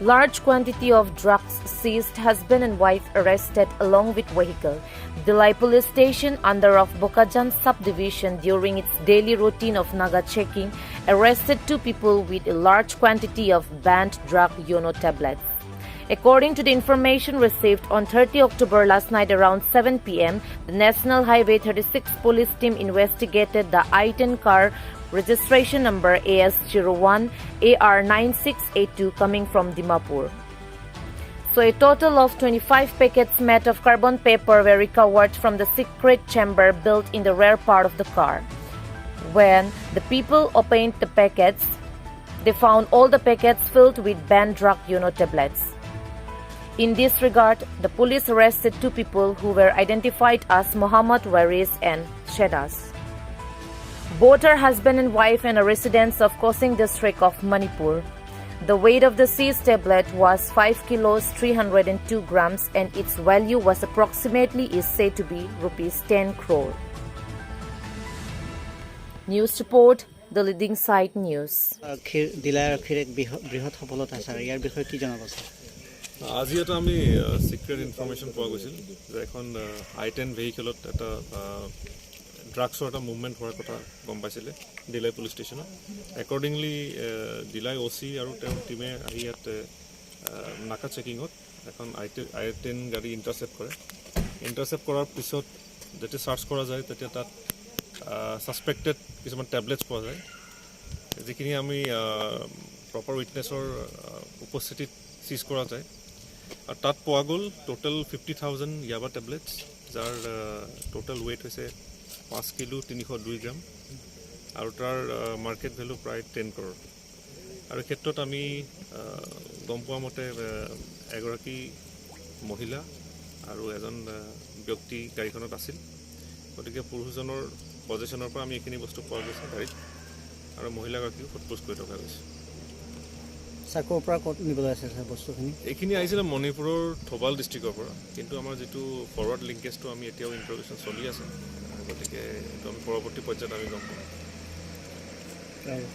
Large quantity of drugs seized, husband and wife arrested along with vehicle. Dillai Police Station under of Bokajan subdivision, during its daily routine of Naga checking, arrested two people with a large quantity of banned drug Yono tablets. According to the information received on 30 October last night around 7 p.m., the National Highway 36 police team investigated the i10 car registration number AS01 AR9682 coming from Dimapur. So a total of 25 packets made of carbon paper were recovered from the secret chamber built in the rear part of the car. When the people opened the packets, they found all the packets filled with banned drug Yono tablets. In this regard, the police arrested two people who were identified as Muhammad Waris and Shedas. Both are husband and wife and are residents of Kakching district of Manipur. The weight of the seized tablet was 5 kilos 302 grams and its value was approximately is said to be rupees 10 crore. News report, The Leading Site News. আৰক্ষীৰ delay আৰক্ষীৰ এক বৃহৎ সফলতা sir, ইয়াৰ বিষয়ে কি জনাব sir? আজি এটা আমি চিক্ৰেট ইনফৰ্মেশ্যন পোৱা গৈছিল যে এখন আই টেন ভেহিকেলত এটা ড্ৰাগছৰ এটা মুভমেণ্ট হোৱাৰ কথা গম পাইছিলে ডিলাই পুলিচ ষ্টেচনত। একৰ্ডিংলি ডিলাই অ' চি আৰু তেওঁৰ টীমে আহি ইয়াত নাকা চেকিঙত এখন আই টেন গাড়ী ইণ্টাৰচেপ্ট কৰে। ইণ্টাৰচেপ্ট কৰাৰ পিছত যেতিয়া চাৰ্চ কৰা যায়, তেতিয়া তাত ছাছপেক্টেড কিছুমান টেবলেটছ পোৱা যায়, যিখিনি আমি প্ৰপাৰ উইটনেছৰ উপস্থিতিত চিজ কৰা যায়। আৰু তাত পোৱা গ'ল টোটেল 50,000 য়াবা টেবলেটছ, যাৰ টোটেল ৱেইট হৈছে 5 কিলো 302 গ্ৰাম আৰু তাৰ মাৰ্কেট ভেলু প্ৰায় 10 ক্ৰ'ৰ। আৰু এই ক্ষেত্ৰত আমি গম পোৱা মতে এগৰাকী মহিলা আৰু এজন ব্যক্তি গাড়ীখনত আছিল। গতিকে পুৰুষজনৰ পজেশ্যনৰ পৰা আমি এইখিনি বস্তু পোৱা গৈছে গাড়ীত আৰু মহিলাগৰাকীও সোধ পোছ কৰি থকা গৈছে। ছাৰ, ক'ৰ পৰা ক'ত নিবলৈ আছিল ছাৰ বস্তুখিনি? এইখিনি আহিছিলে মণিপুৰৰ থৌবাল ডিষ্ট্ৰিক্টৰ পৰা। কিন্তু আমাৰ যিটো ফৰৱাৰ্ড লিংকেজটো আমি এতিয়াও ইণ্টাৰগেশ্যন চলি আছে। গতিকে এইটো আমি পৰৱৰ্তী পৰ্যায়ত আমি গম পাম। আৰু